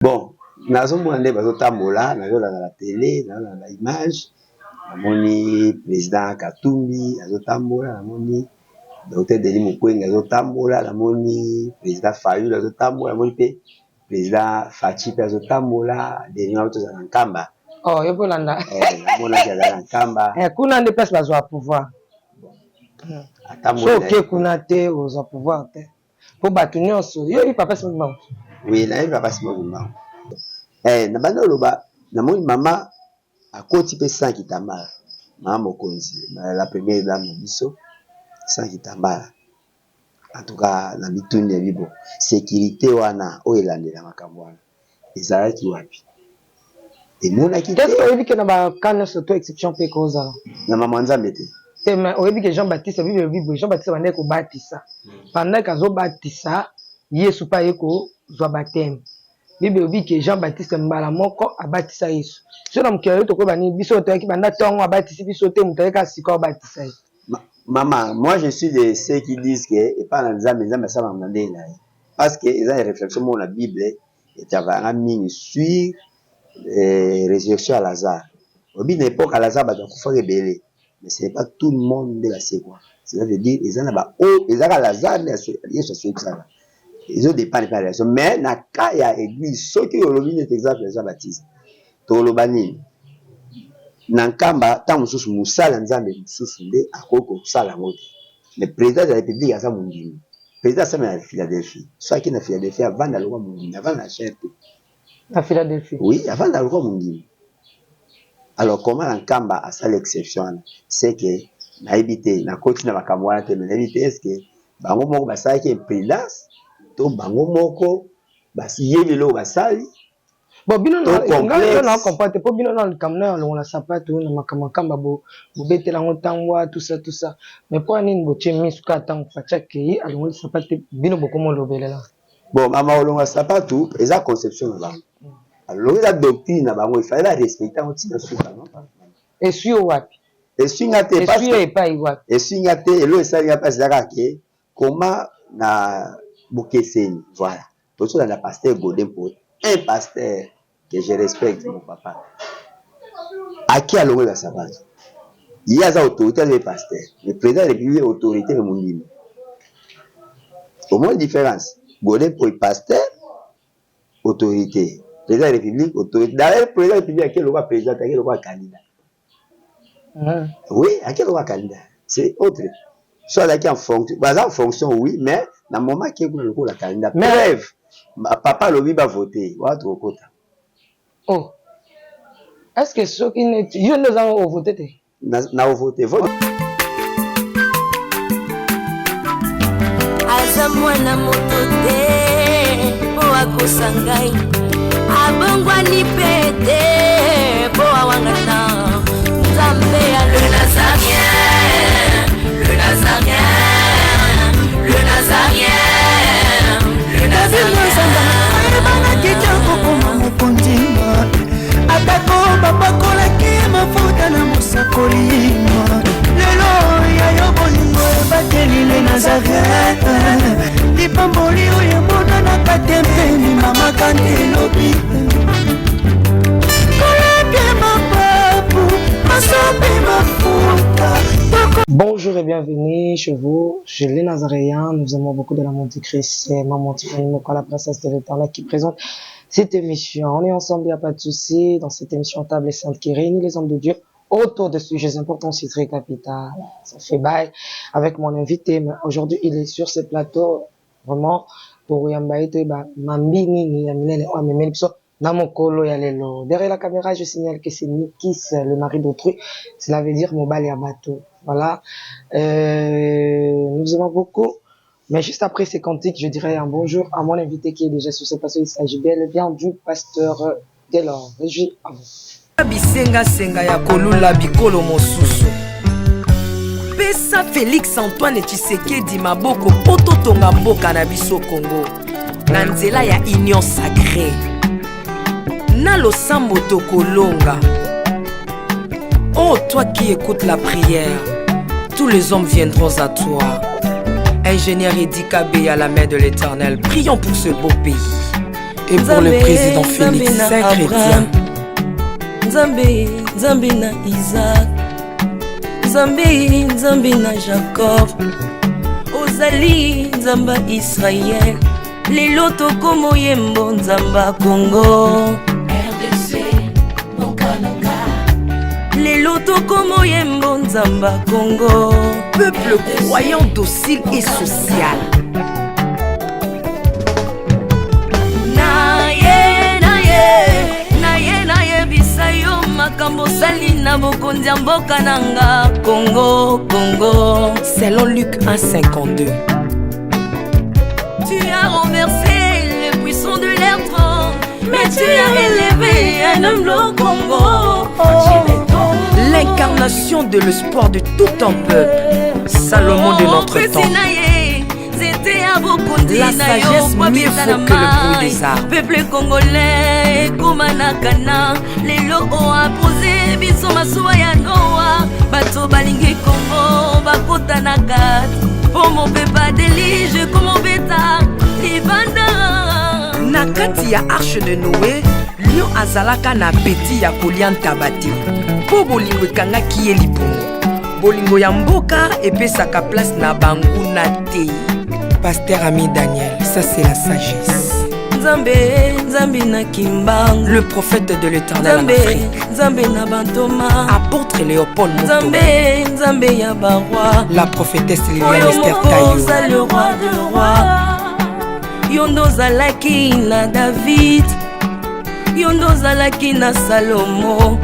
Bon, nazomona nde bazotambola, nazolanda na tele, nazolanda ba image, namoni president Katumbi azotambola, namoni docteur Denis Mukwege azotambola, namoni president Fayulu azotambola, namoni pe president Fatshi pe azotambola, dernièrement tozala na Nkamba. Oh, yo mpe olanda. Eh, namonaki azala na Nkamba. Eh, kuna nde place bazwa pouvoir. Atambola. Soki oke kuna te, ozwa pouvoir te. Po bato nyonso, yo oyebi papa Simon Kimbangu? Oui, nayebi papa Simon Kimbangu. Eh, na bandi oloba, namoni mama akoti pe sans kitambala. Mama mokonzi, la première dame na biso, sans kitambala. En tout cas, na mituni ya bibo, sécurité wana oyo elandela makambo wana ezalaki wapi? Emonaki te. Est-ce que oyebi ke na ba cas nyonso to exception pe ekozala? Na mama Nzambe te. Te, mais oyebi ke Jean Baptiste, Bible elobi boye, Jean Baptiste abandaki kobatisa. Pendant ke azobatisa, Yesu pe aye kozwa baptême. Bible elobi ke Jean Baptiste mbala moko abatisa Yesu. Biso na mokili ya lelo tokoyeba nini? Biso toyaki banda tongo abatisi biso te, moto aye kaka sikoyo abatisa ye. Maman, moi je suis de ceux qui disent que epai na Nzambe, Nzambe asalaka na ndenge na ye. Parce que eza na réflexion moko na Bible etravayanga mingi sur résurrection ya Lazare. Oyebi na époque ya Lazare bato bakufaka ebele, mais ce n'est pas tout le monde nde basekwa. Cela veut dire eza na ba oyo eza kaka Lazare nde Yesu asekwisaka. Ezo dépendre pe na relation. Mais na cas ya église, soki olobi neti exemple ya Jean Baptiste, toloba nini? Na Nkamba ntango mosusu mosala ya Nzambe mosusu nde akoki kosala yango te. Mais président de la République aza mondimi. Président asala na Philadelphie. Soki akei na Philadelphie avanda lokola mondimi, avanda na chaire te. Na Philadelphie. Oui, avanda lokola mondimi. Alors comment na Nkamba asala exception wana? C'est que nayebi te, nakoti na makambo wana te, mais nayebi te est-ce que bango moko basalaki imprudence to bango moko bayebi eloko basali. Bon, bino To na ngai complexe. na comprendre te po bino na likambo na longola sapato na makambo Nkamba bo bobetela yango ntangwa tout ça tout ça, mais mpo ya nini botie misu kaka ntango Fatshi akei alongoli sapato te, bino bokoma olobelela? Bon, mama, olonga sapatu eza conception na bango. Alongi eza doctrine na bango, il fallait ba respecter yango ntina suka, non? Esui yo wapi? Esui nga te parce Esui yo que epai wapi? Esui nga te. Eloko esali nga mpasi eza kaka ke koma na bokeseni. Voilà, tozolanda pasteur Godé Mpoyi, un pasteur que je respecte, mon papa, aki alongoli basapato. Ye aza autorité, aza ye pasteur, mais président de la République autorité, mais mondimi. Omoni différence? Godé Mpoyi pasteur autorité, président de la République autorité. D'ailleurs, président de la République ake lokola président te, ake lokola candidat. Oui, ake lokola candidat, c'est autre. So azalaki en fonction, baza en fonction, oui, mais na moment ake kuna lokola candidat. Preuve, papa alobi bavote wana, tokokota. Oh, est ce que soki neti yo nde oza ovote te? Na ovote vote. Aza mwana moto te mpo akosa ngai, abongwani mpe te mpo awangana Nzambe ya le Nazarien, le Nazarien, le Nazarien, le Nazarien. Ayebanaki te kokoma mokonzi, atako bapakolaki mafuta na mosakoli. Lelo ya yo bolingo ebateli le Nazaret, lipamboli oyo emonanaka te mpeni mama kante elobi kolapie mapapu masopi mafuta. Bonjour et bienvenue chez vous, chez les Nazaréens. Nous aimons beaucoup de l'amour du Christ. C'est Maman Tiffany Moko, la princesse de l'Éternel, qui présente cette émission. On est ensemble, il n'y a pas de souci, dans cette émission Table Sainte qui réunit les hommes de Dieu autour de sujets importants, c'est très capital. Ça fait bail avec mon invité. Mais aujourd'hui, il est sur ce plateau, vraiment, pour yamba ete ba mambi nini ya minene oyo amemeli biso na mokolo ya lelo. Derrière la caméra, je signale que c'est Nikis, le mari d'autrui. Cela veut dire mobali ya bato. Voilà. Nous aimons beaucoup. Mais juste après ces cantiques, je dirais un bonjour à mon invité qui est déjà sur ce plateau. Il s'agit bel et bien du pasteur Delors. Régie, à vous. Bisengasenga ya kolula bikolo mosusu, pesa Félix Antoine Tshisekedi maboko mpo totonga mboka na biso Kongo na nzela ya Union sacrée. Na losambo tokolonga. Oh, toi qui écoutes la prière, tous les hommes viendront à toi. Ingénieur Eddy Kabeya, la main de l'Éternel, prions pour ce beau pays. Et pour le président Félix, saint chrétien. Nzambe, Nzambe na Isaac, Nzambe, Nzambe na Jacob, ozali Nzambe ya Israël, lelo tokomoyembo Nzambe ya Congo. RDC, lelo tokomoyembo Nzambe ya Congo. Peuple croyant, docile et social. Na ye, na ye, na ye, nayebisa yo makambo osali na bokonzi ya mboka na nga Congo, Congo. Selon Luc 1,52. Tu as renversé le puissant de l'air trône, mais tu as élevé un homme au Congo. L'incarnation de l'espoir de tout un peuple. Salomon de notre temps. La sagesse mieux vaut que le bruit des armes. Peuple congolais ekóma na kana, lelo oapose biso masuwa ya Noa, bato balingi Kongo bakota na kati mpo mopepa déluge komobeta libanda. Na kati ya arche de Noé, lion azalaka na appétit ya kolia ntaba te, mpo bolingo ekangaki ye libumu. Bolingo ya mboka epesaka place na banguna te. Pasteur Ami Daniel, ça c'est la sagesse. Nzambe, Nzambe na Kimbangu. Le prophète de l'Éternel en Nzambe, Afrique. Nzambe na bantoma. Apôtre Léopold Moto. Nzambe, Nzambe ya baroi. La prophétesse Liliane Oyo Esther moko Tayo. oza le roi de roi, yo nde ozalaki na David, yo nde ozalaki na Salomo,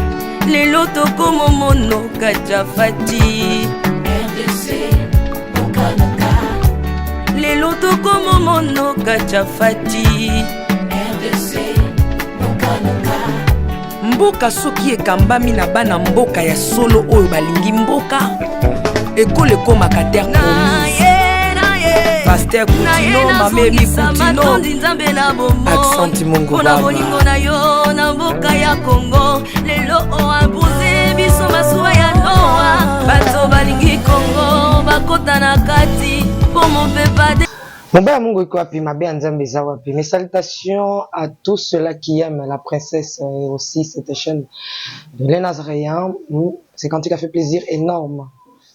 lelo tokomomono Kajafati, lelo tokomomono Kajafati. Mboka soki ekambami na bana mboka ya solo oyo balingi mboka, ekolo ekomaka terre promise. Pasteur Kutino, Mame Emi Nazongisa Kutino. matondi, Nzambe na bomoi, Accent Mongo mpona Baba. bolingo na yo na mboka ya Kongo, lelo oimpose biso masuwa ya Noa, bato balingi Kongo bakota na kati mpo mopepa de Mobaya Mungu iko wapi, mabe ya Nzambe eza wapi? Mes salutations à tous ceux-là qui aiment la princesse et aussi cette chaîne de Les Nazaréens. C'est quand il a fait plaisir énorme.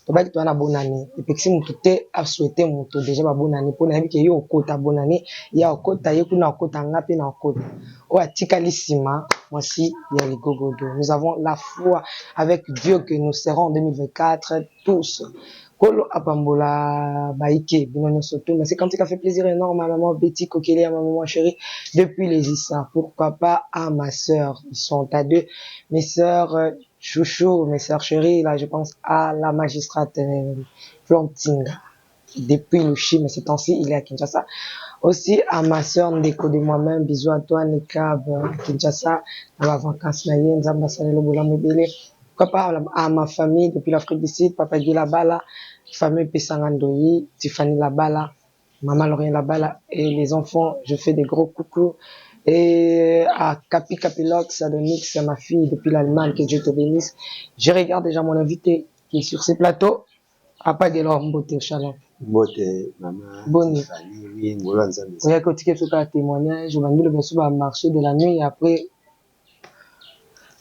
Tobaki toza na bonne année, epekisi motu te asouhaite moto déjà ba bonne année, mpo nayebi ke yo okota bonne année ya okota ye kuna, okota nga mpe na okota oyo atikali nsima, mwasi ya ligogodo. Nous avons la foi avec Dieu que nous serons en 2024 tous. Kolo apambola baike bino nyonso tout. Mais c'est quand il a fait plaisir énorme à maman Betty Kokele, à ma maman chérie depuis les Issa, pourquoi pas à ma sœur, ils sont à deux, mes sœurs chouchou, mes sœurs chéries, là je pense à la magistrate Plantinga depuis Lushi, mais ces temps-ci il est à Kinshasa. Aussi à ma sœur Ndeko de moi-même, bisous à toi Nekab, Kinshasa, dans la vacances na ye, Nzambe asalelo bolamu ebele. Pourquoi pas à ma famille depuis l'Afrique du Sud, Papa Guy Labala, famille Pesanga Ndoyi, Tiffany Labala, Maman Laurien Labala et les enfants, je fais des gros coucous. Et à Capi Capilox, Adonix, ma fille depuis l'Allemagne, que Dieu te bénisse. Je regarde déjà mon invité qui est sur ce plateau. Papa Gelor Mbote, shalom. Mbote, mama. Boni. Tiffany, oui, ngolo ya Nzambe. Oyaki otika biso kaka témoignage, obandi loba biso bamarché de la nuit et après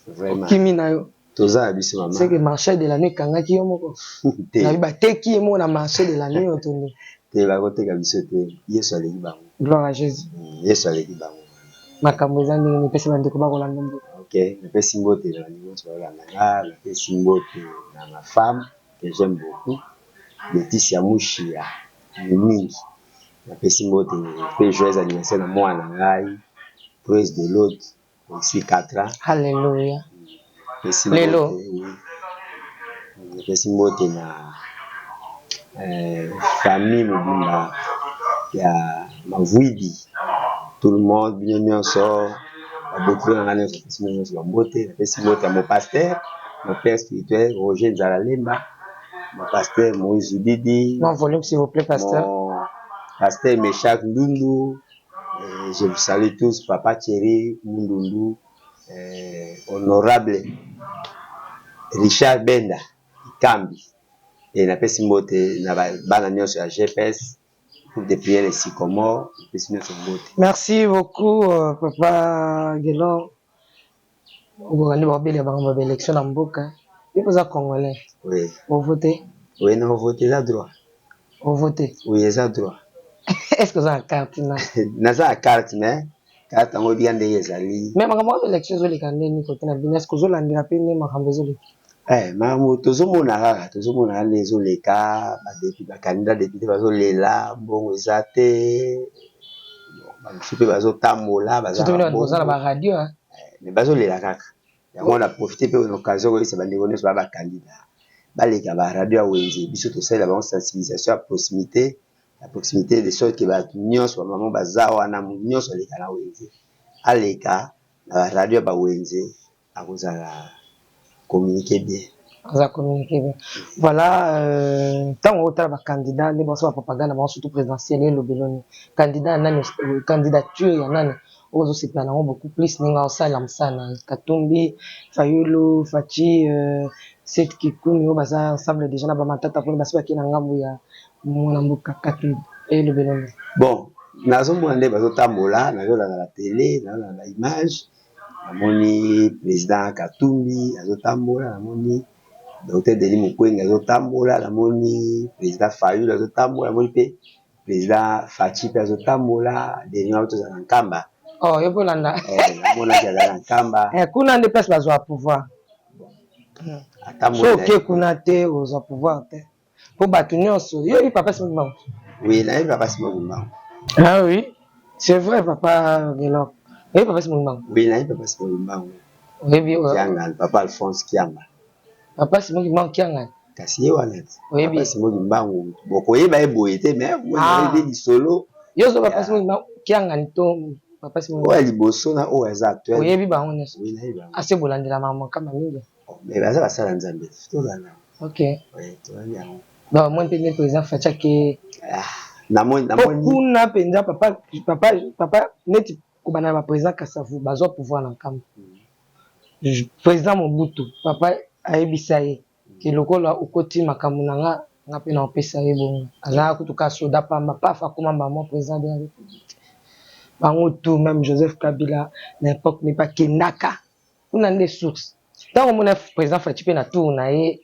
Vraiment. Kimi na yo. Toza ya biso, mama. C'est que marché de la nuit ekangaki yo moko. Te. Nayebi bateki ye moko na marché de la nuit oyo tondi. Te, bakoteka biso te, Yesu aleki bango. Gloire à Jésus. Yesu aleki bango. Makambo eza ndenge nipesi bandeko bakolanda mboka? Ok, napesi mbote na baningo nyonso baolanda nga, napesi mbote na ma femme que j'aime beaucoup, Leticia Mushia mingi, napesi mbote mpe joyeux anniversaire na mwana na ngai Prince de l'autre aussi 4 ans. Alléluia. Napesi Lelo. mbote, oui. Napesi mbote na famille mobimba ya Mavwidi, tout le monde, bino nyonso babotoli na ngai nyonso, napesi bino nyonso bambote. Napesi mbote ya mon pasteur, mon père spirituel Roger Nzalalemba, mon pasteur Moïse Didi. Non, volume s'il vous plaît, pasteur. Mon pasteur Meshak Ndundu, je vous salue tous, papa Thierry Mundundu, honorable Richard Benda Kambi, e napesi mbote na bana nyonso ya GPS. Groupe de prière Sycomore, napesi nyonso mbote. Merci beaucoup papa Guelor. Okoka nde baobelela bango ba élection na mboka. Yo mpe oza congolais. Oui. Ovote? Oui, na vote, eza droit. Ovote? Oui, eza droit. Est-ce que oza na carte na? Naza na carte, mais carte yango ebika ndenge ezali. Mais makambo ya élection ezoleka ndeni kote na bino? Est-ce que ozolandela mpe nde makambo ezoleka? Makambo tozomona kaka, tozomona kaka nde ezoleka. Bacandidat député bazolela, mbongo eza te. Bamosusu mpe bazotambola. Surtout bino bato boza na baradio. Mais bazolela kaka. Yango na profite mpe na occasion koyebisa bandeko nyonso baya bacandidat, baleka baradio ya wenze. Biso tosalela bango sensibilisation ya proximité, ya proximité, de sorte que bato nyonso, bamama baza wana, moto nyonso aleka na wenze, aleka na baradio ya bawenze, akozala communiqué bien. Aza communiqué bien, voilà. Ntango otala bacandidat nde baso bapropagande bango, surtout présidentielle, elobeloni candidat ya nani, candidature ya nani oyo ozosepela nango beaucoup plus ndenge aosalela mosala na ye? Katumbi, Fayulu, Fatshi, Seth Kikuni oyo baza ensemble déjà na bamatata mpona basi bakei na ngambo ya mwana mboka Katumbi, elobeloni? Bon, nazomona nde bazotambola, nazolanda na tele, nazolanda baimage. Namoni président Katumbi azotambola, namoni docteur Denis Mukwege azotambola, namoni président Fayulu azotambola, namoni mpe président Fatshi mpe azotambola. Dernier tozala na Nkamba. Oh, yo mpe olanda? Namonaki aza na Nkamba. Kuna nde place bazwa pouvoir. So oke kuna te, ozwa pouvoir te, mpo bato nyonso yoyebi papa Simon Kimbangu. Oui, nayebi papa Simon Kimbangu. Ah oui, c'est vrai, papa Guelor, oyebi papa Simon Kimbangu? Oui, nayebi papa Simon Kimbangu. Oyebi? Kiangani, papa Alphonse Kianga. Papa Simon Kimbangu Kiangani. Kasi ye wana te. Oyebi? Papa Simon Kimbangu, bokoyeba ye boye te, mais oyebi lisolo. Yo ozo papa Simon Kimbangu Kiangani to papa Simon? Oyo ya liboso na oyo aza actuel. Oyebi bango nyonso? Oui, nayebi bango. Ase bolandela makambo mingi. Mais baza basala Nzambe, tolanda. Tolandi yango. Donc moi mpe nde président Fatshi ake. Namoni. Po kuna mpenza papa, papa, papa, neti kobanda na baprésident Kasavu bazwa pouvoir na Nkambo, président Mobutu, papa ayebisa ye ke lokola okoti makambo na nga, nga mpe na opesa ye bongo. Azalaka kutu ka soda pamba, paf, akoma mbamo président de la République. Bango tout, même Joseph Kabila na époque ne bakendaka kuna nde source. Ntango omona président Fatshi mpe na tour na ye,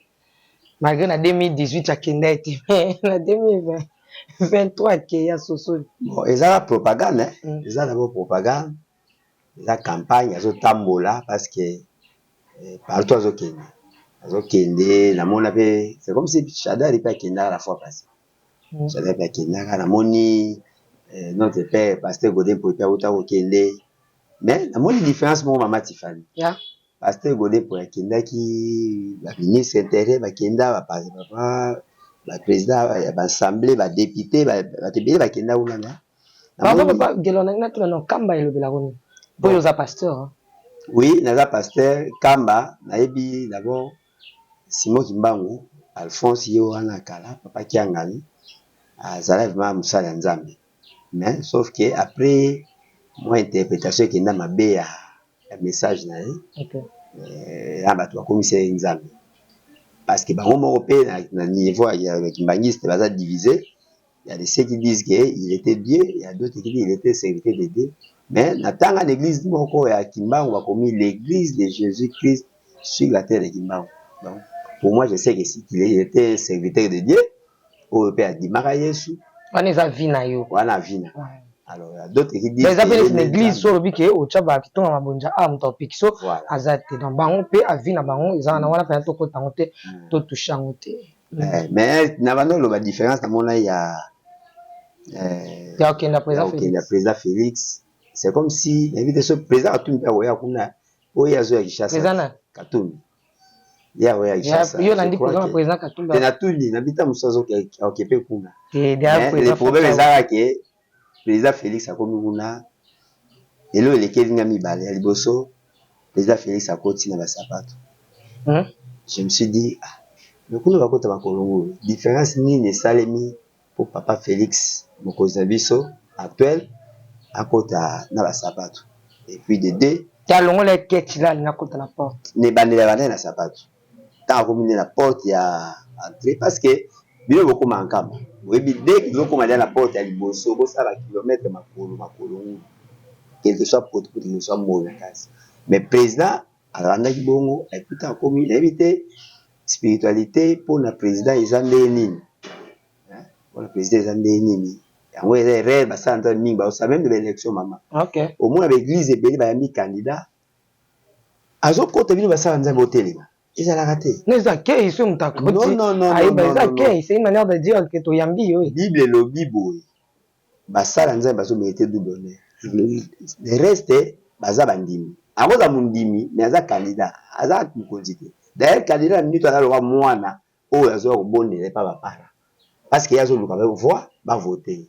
malgré na 2018 akenda ye te, mais na 2023 akeya sosoli. Bon, ezaka propagande. Eza d'abord propagande, eza campagne, azotambola parce que partout azokende, azokende. Namona mpe c'est comme si Shadari mpe akendaka la fois passée. Shadari mpe akendaka. Namoni notre père pasteur Godé Mpoyi mpe auta kokende, mais namoni différence moko, mama Tifani. Pasteur Godé Mpoyi akendaki, baministre intérieur bakenda, bapapa, baprésident ya baassemblée, badéputé, bato ebele bakenda kuna na Papa, papa Gelo, nangi natuna na Nkamba elobelako nini? Mpo oyo oza pasteur. Oui, naza pasteur. Kamba nayebi d'abord Simon Kimbangu Alphonse, ye wana kala papa Kiangani, azala vraiment mosala ya Nzambe. Mais sauf que après mwa interprétation ekenda mabe ya message na ye, na bato bakomisa ye Nzambe, parce que bango moko mpe na niveau ya kimbangiste baza divisé. Il y a de ceux qui disent qu'il était Dieu, il y a d'autres qui disent qu'il était serviteur de Dieu. Mais na tanga l'église moko ya Kimbangu, bakomi l'église de Jésus-Christ sur la terre de Kimbangu. Donc pour moi, je sais que qu'il était serviteur de Dieu oyo mpe adimaka Yesu. Wana eza vie na yo. Wana vie na. Alors, il y a d'autres qui disent eza mpe neti na église so olobi ke otya bakitonga mabonza a moto apiki so aza te. Donc bango mpe avis na bango eza wana. Wana mpena tokota yango te, totouche yango te. Mais na bando oloba différence namona ya ya okenda président. Okenda président Félix, c'est comme si nayebi te so président Katumbi mpe akoya kuna, oyo azoya Kinshasa. Katumbi ye akoya Kinshasa. Yo nandi programme président Katumbi? Te, natuni na bita mosusu azoke mpe kuna. Le problème ezalaka ke président Félix akomi kuna. Elo elekeli nga mibale ya liboso, président Félix akoti na basapato. Je me suis dit: ah, mais kuna bakota makolongo, différence nini esalemi po papa Félix, mokonzi na biso actuel, akota na basapato? Et puis de deux, Alongola eketi la alingi akota na porte. Na ebandeli ya bandai na sapato, ntango akomi nde na porte ya entrée, parce que Bino bokoma Nkamba, boyebi dès que bozokoma deja na porte ya liboso, bosala ba kilomètre makolo makolo ngulu, quelque soit potopoto, quelque soit moyi makasi. Mais président alandaki bongo, ekuta akomi, nayebi te spiritualité mpona président eza ndenge nini, mpona président eza ndenge nini. Yango eza erreur basala nzambe mingi, bazosala même de baélection, mama. Omona baéglise ebele bayambi candidat, azokota, bino basala nzambe otelema, ezalaka te. Non, eza kei so moto akoti ayeba, eza kei, c'est une manière de dire que toyambi yo. Bible elobi boye: basala nzambe bazomérite double honneur, le reste baza bandimi. Akoza mondimi, mais aza candidat, aza mokonzi te. D'ailleurs, candidat na minute aza loka mwana oyo azoya kobondela epa bapara, parce que ye azoluka voix, bavote,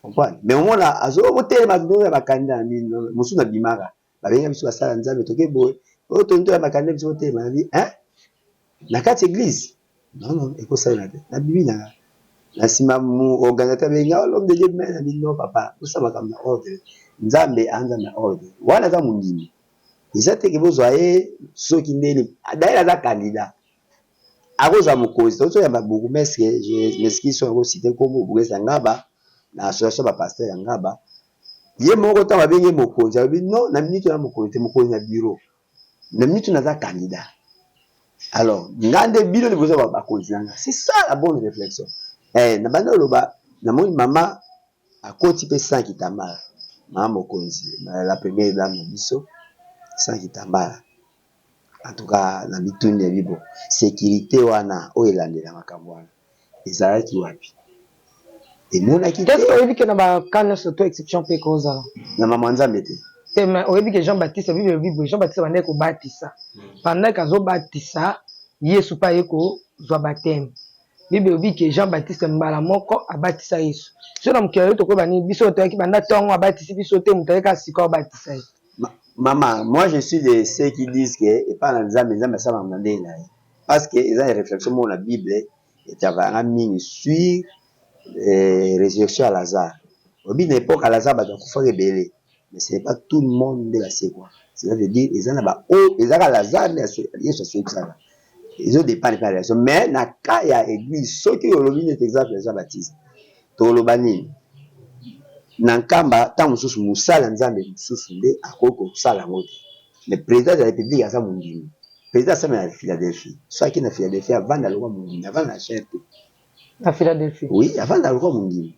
comprendre. Mais omona azokotelema ya bacandidat na bino mosusu na bimaka, babenga biso basala nzambe, toke boye, oyo tondi toya bacandidat, biso kotelema na bi hein na kati église. Non, non, ekosalela te. Nabimi na na nsima, mu organisateur abenga: "L'homme de Dieu." Mais na bino, papa, osala makambo na ordre. Nzambe aza na ordre wana, aza mondimi, eza teke bozwa ye soki ndeni. D'ailleurs, aza candidat, akozwa mokonzi. Tozoyamba bourgmestre, je m'excuse so nakociter nkombo, bourgmestre ya Ngaba na association bapasteur ya Ngaba. Ye moko, ntango abengi mokonzi, alobi: "Non, na minute na mokonzi te, mokonzi na bureau, na minute naza candidat. Alors nga nde bino liboso bakonzi na nga." C'est ça la bonne réflexion. Na bandi oloba, namoni mama akoti mpe sans kitambala, mama mokonzi, la première dame na biso, sans kitambala. En tout cas, na bituni ya bibo, sécurité wana oyo elandela makambo wana ezalaki wapi? Emonaki te. Oyebi ke na baka nyonso to exception mpe ekozala. Na mama Nzambe te. Te, mais oyebi ke Jean Baptiste, Bible elobi boye: Jean Baptiste bandeki kobatisa, pendant ke azobatisa, Yesu mpe aye kozwa baptême. Bible elobi ke Jean Baptiste mbala moko abatisa Yesu. So na mokili oyo tokoyeba nini? Biso toyaki banda ntongo, abatisi biso te, moto ayeki sika abatisa ye. Mama, moi je suis de ceux qui disent que epai na Nzambe, Nzambe asalaka na ndenge na ye, parce que eza réflexion moko na Bible etravaillanga mingi sur résurrection ya Lazare. Obi na époque ya Lazare, bato bakufaki ebele, mais ce n'est pas tout le monde nde basekwa. Cela veut dire eza na baoyo ezaka Lazare nde Yesu asekwisaka, ezodépendre mpe na relation. Mais na cas ya église, soki olobi neti exemple ya Jean Baptiste, toloba nini na Nkamba? Ntango mosusu mosala Nzambe mosusu nde akoki kosala yango te, mais président de la République aza mondimi. Président asala na Philadelphie, so aki na Philadelphie, avanda lokwa mondimi, avanda na chaire te. Na Philadelphie? Oui, avanda lokwa mondimi.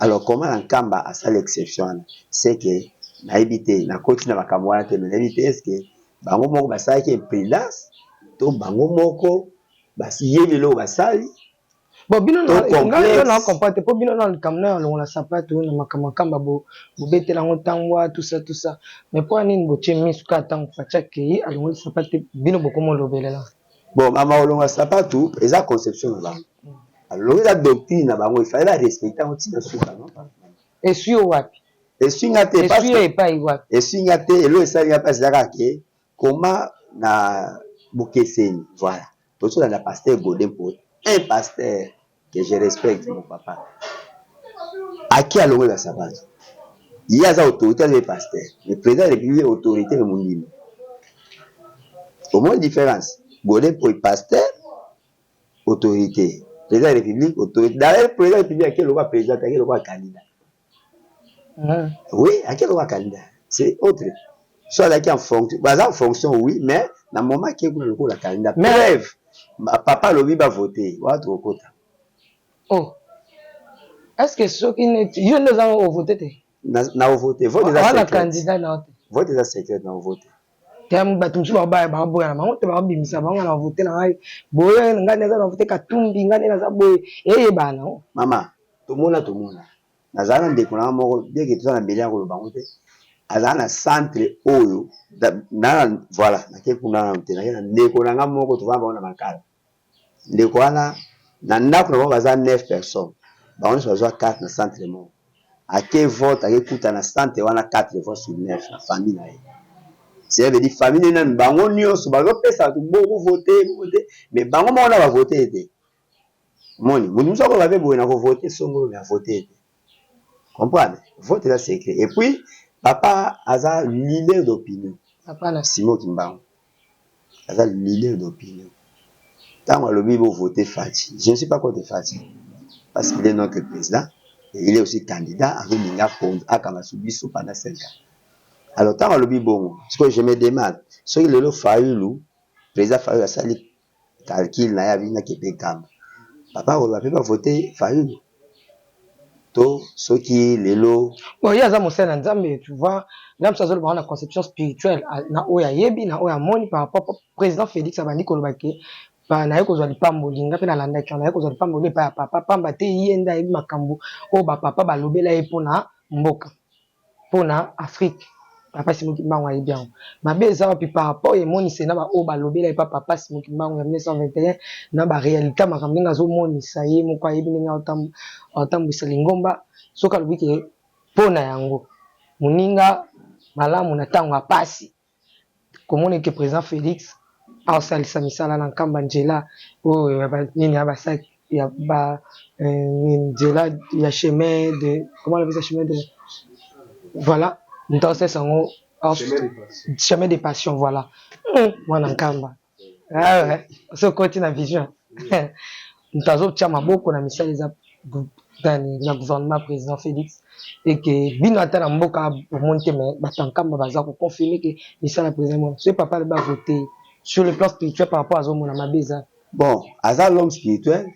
Alors comment na Nkamba asala exception wana? C'est que nayebi te, nakoti na makambo wana te, mais nayebi te, est ce que bango moko basalaki imprudence to bango moko bayebi eloko basali? Bon, bino ngai na comprendre te, mpo bino na likambo na alongola sapato na makambo Nkamba, bobetela yango ntangwa, tout ça, tout ça, mais mpo nini botie misu kaka ntango Fatshi akei alongoli sapato te, bino bokoma olobelela? Bon, mama, olongola sapatu eza conception na bango, alongi eza doctrine na bango, ifale barespecte yango ntina suka, non? Esui yo wapi? Esui nga te. Esui yo epai wapi? Esui nga te. Eloko esali nga mpasi eza kaka ke koma na bokeseni. Voilà, tozolanda pasteur Godin Po, un pasteur que je respecte, mon papa, aki alongoli basapato. Ye aza autorité, aza pasteur, mais président de la République autorité, mais mondimi. Omoni différence? Godin Po pasteur autorité, président de la République autorité. D'ailleurs, président de la République ake lokola président, ake lokola candidat. Oui, ake lokola candidat, c'est autre. So azalaki en fonction, baza en fonction, oui, mais na moment ake kuna lokola candidat. Preuve, papa alobi bavote wana, tokokota. Oh, est ce que soki neti yo nde oza ovote te? Na ovote, vote eza wana candidat na te. Vote eza secret, na ovote. Te, bato mosusu babaya, baboya na bango te, babimisa bango na vote na ngai boye, ngai naza na vote Katumbi, ngai nde naza boye, eyebana nango. Mama, tomona, tomona, nazala na ndeko nanga moko, bien que toza na mbeli ya koloba yango te, azala na centre oyo na voilà, nake kuna nano te, nake na ndeko na nga moko, tovanda bango na Makala. Ndeko wana, na ndako na bango baza neuf personnes, bango nyonso bazwa carte na centre moko. Ake vote, akekuta na centre wana 4 voix sur 9 na famille na ye. Cela veut dire famille nani, bango nyonso bazopesa bato bokovote, bovote, mais bango moko na bavote ete moni moto mosusu akoba mpe boye na kovote songolo, mais avote ete comprendre, vote eza secret. Et puis papa aza leader d'opinion. Papa na Simon Kimbangu aza leader d'opinion. Ntango alobi bovote Fatshi, je ne suis pas contre Fatshi parce qu'il est notre président et il est aussi candidat, azolinga akanga su biso pendant 5 ans. Alors ntango alobi bongo, sikoyo je me demande soki lelo Fayulu, président Fayulu asali calcul na ye, abinaki mpe Nkamba, papa akoloba mpe bavote Fayulu to soki lelo. Bon, ye aza mosali na Nzambe, tu vois. Nga mosu azoloba na conception spirituelle, na oyo ayebi, na oyo amoni par rapport président Félix. Abandi koloba ke naye kozwa lipamboli, nga mpe nalandaki wana, naye kozwa lipamboli epai ya papa, pamba te ye nde ayebi makambo oyo bapapa balobela ye mpona mboka, mpona Afrique. Papa Simon Kimbangu ayebi yango. Mabe eza wapi par rapport emonisa na baoyo balobela ye pa papa Simon Kimbangu ya 1921 na baréalité, makambo ndenge azomonisa, ye moko ayebi ndenge atambwisa lingomba? Soki alobi ke mpo na yango moninga malamu na ntango ya pasi, komona ke président Félix aosalisa misala na Nkamba, nzela oyo nini ya basaki ya ba nzela ya chemin de, comment on appelle ça, chemin de, voilà, moto aosalisa yango, chemin de passion, voilà, mwana Nkamba. Ah, so okoti na vision, moto azotia maboko na misala eza na gouvernement président Félix, eke bino ata na mboka omoni te, mais bato ya Nkamba baza koconfirme ke misala président mona. Soki papa alobi avote, sur le plan spirituel, par rapport azomona, mabe eza? Bon, aza l'homme spirituel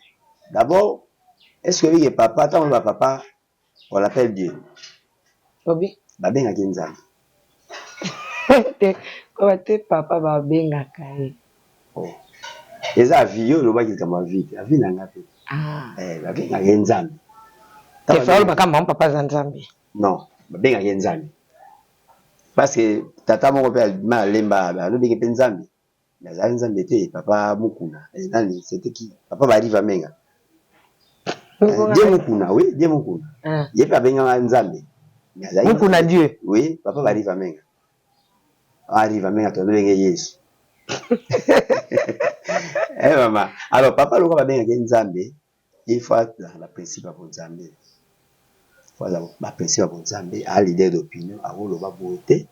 d'abord. Est ce que oyebi ke papa, ntango ba papa, on l'appelle Dieu? Obi? Babengaki Nzambe. Te, koba te, papa babengaka ye. Oh. Eza avis yo olobaki, likambo ya vie te, avis na nga te. Ah. Eh, babengaka ye Nzambe. Te, fa olobaka mama papa aza Nzambe. Non, babengaka ye Nzambe parce que tata moko mpe abima alemba, alobeki mpe Nzambe, mais azali Nzambe te. Papa Mukuna, nani, c'était qui, papa Bariva Menga, Dieu Mukuna, oui, Dieu Mukuna. Ah. Ye mpe abengaka Nzambe, mais azali Mukuna Dieu. Oui, papa Bariva Menga, Ariva Menga, tozobenge Yesu. Eh mama, alors papa lokola babengaki Nzambe, il faut azala baprincipe ya bonzambe, faut azala baprincipe ya bonzambe. Aa leader d'opinion, akoloba boye te.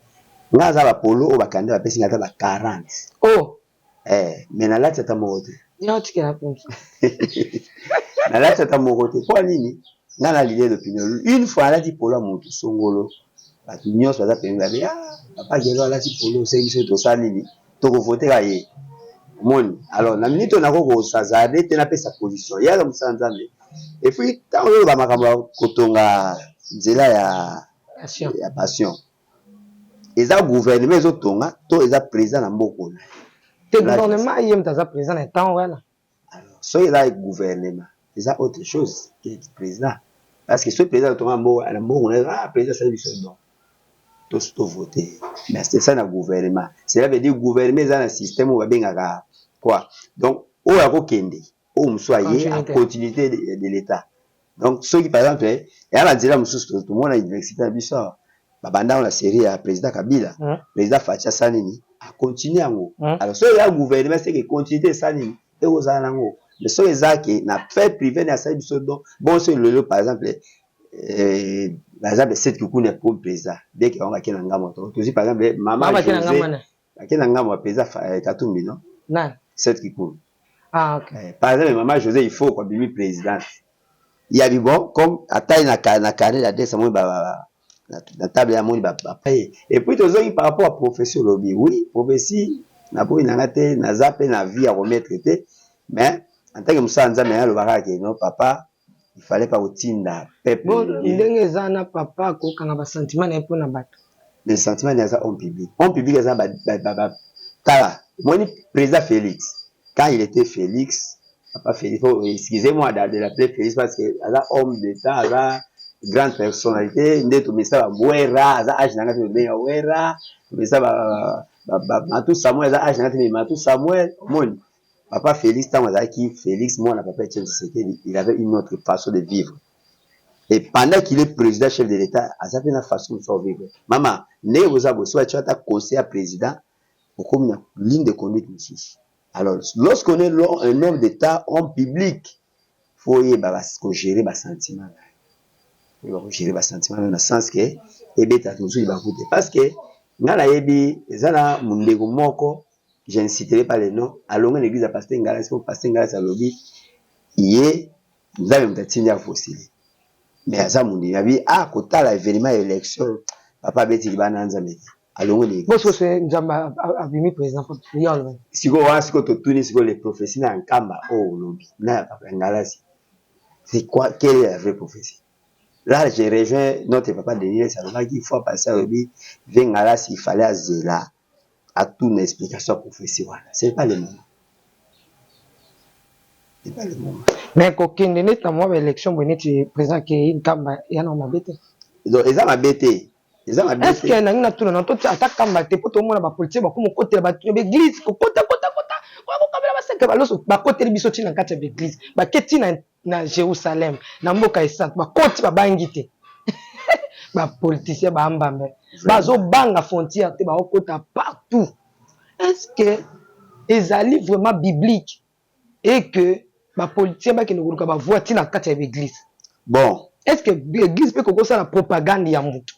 Nga aza bapolo oyo bakanda bapesi nga ata ba 40. Oh. Eh, mais nalati ata moko te. Ya otikela mpe. Nalati ata moko te. Mpo nini? Nga na leader d'opinion, une fois alati polo ya motu songolo, bato nyonso baza pembeni babe: "Ah, papa Gelo alati polo." Oseki biso, tosala nini? Tokovoteka ye, omoni. Alors na minute oyo nako kosazarde te napesa position. Ye aza mosala Nzambe. Et puis ntango ozoloba makambo ya kotonga nzela ya passion, ya passion, eza gouvernement ezotonga to eza président na mboka na ye? Te, gouvernement, ye moto aza président na ntango wana. Alors soki eza gouvernement, eza autre chose que président, parce que soki président atonga mboka na mbongo na ye, ah, président asali biso don, tosi tovote. Mais c'est ça, na gouvernement, cela veut dire gouvernement eza na système oyo babengaka quoi? Donc oyo akokende, oyo mosusu aye, Continuité. Continuité de l'État. Donc soki par exemple eya na nzela mosusu, tomona université na biso awa, babanda na série ya président Kabila. Président Fatshi asala nini? Acontinue yango. Alors soki eza gouvernement, c'est que continuité esala nini? Ekozala nango. Mais soki eza ke na fait privé ne asali biso don, bon, soki lelo par exemple, Seth Kikuni comme président, bien que bango bake na ngambo, tozwi par exemple mama Mama ake na ngambo José wana. Ake na ngambo ya président Katumbi, non? Nani? Seth Kikuni. Ah, ok. Par exemple mama José, il faut abimi présidente yabi, bon, comme atali na carnet d'adresse, amoni na table, amoni bapaye. Et puis tozongi par rapport à prophétie. Olobi oui, prophétie, naboyi nanga te, naza mpe na vie ya komettre te, mais en tant que mosala Nzambe, alobaka ke non, papa, il fallait pas kotinda peuple. Bon, ndenge eza na papa akokanga basentiment na ye mpona bato. Mais sentiment ni aza homme public, homme public aza tala, omoni président Félix, quand il était Félix, papa Félix, oh, excusez-moi de l'appeler Félix parce que aza homme d'État, aza grande personnalité, nde tomesa bawera, aza age nanga te, tobenga Wera, tomesa Matu Samuel, aza age nanga te, mais Matu Samuel, omoni papa Félix, ntango azalaki Félix mwana papa Etienne Tshisekedi, il avait une autre façon de vivre. Et pendant qu'il est président, chef de l'État, aza mpe na façon mosusu ya vivre. Mama, ndenge boza boye, so batia ata conseil ya président, okomi na ligne de conduite mosusu. Alors lorsqu'on est un homme d'État, homme public, faut oyeba kogérer basentiment na yo, oyeba kogérer basentiment na yo na sens ke ebetaka mosusu libaku te, parce que nga nayebi eza na mondeko moko. Je ne citerai pas le nom. Alongwe na église ya pasteur Ngalasi po pasteur Ngalasi alobi ye Nzambe moto atindi apostule. Mais aza mondimi abi ah kotala événement ya élection papa abeti libanda na Nzambe te. Alongwe na église. Bosiko se Nzambe abimi président ye aloba. Sikoyo wana sikoyo totuni sikoyo les prophéties na ya Nkamba oyo olobi na ya papa Ngalasi. C'est quoi, quelle est la vraie prophétie? Là, je rejoins notre papa Denis Lessie alobaki fois passé alobi vieux Ngalasi il fallait azela atuna explication ya prophétie wana. C'est pas le moment. C'est pas le moment. Mais kokende neti na mwa ba élection boye neti président akei Nkamba ya na mabe te. Donc eza mabe te. Eza mabe te. Est-ce que nangi natuna na to ata Nkamba te po tomona ba politicien bakoma kokotela bato ya ba église kokota kota kota kokabela baseke baloso bakoteli biso ntina kati ya ba église bake ntina na Jerusalem na mboka esantu bakoti babangi te. Ba politicien ba mbambe bazobanga frontière te, bakokota partout. Est-ce que ezali vraiment biblique et que ba politicien bakende koluka ba voix ntina kati ya ba église? Bon, est-ce que église mpe kokosala propagande ya mutu?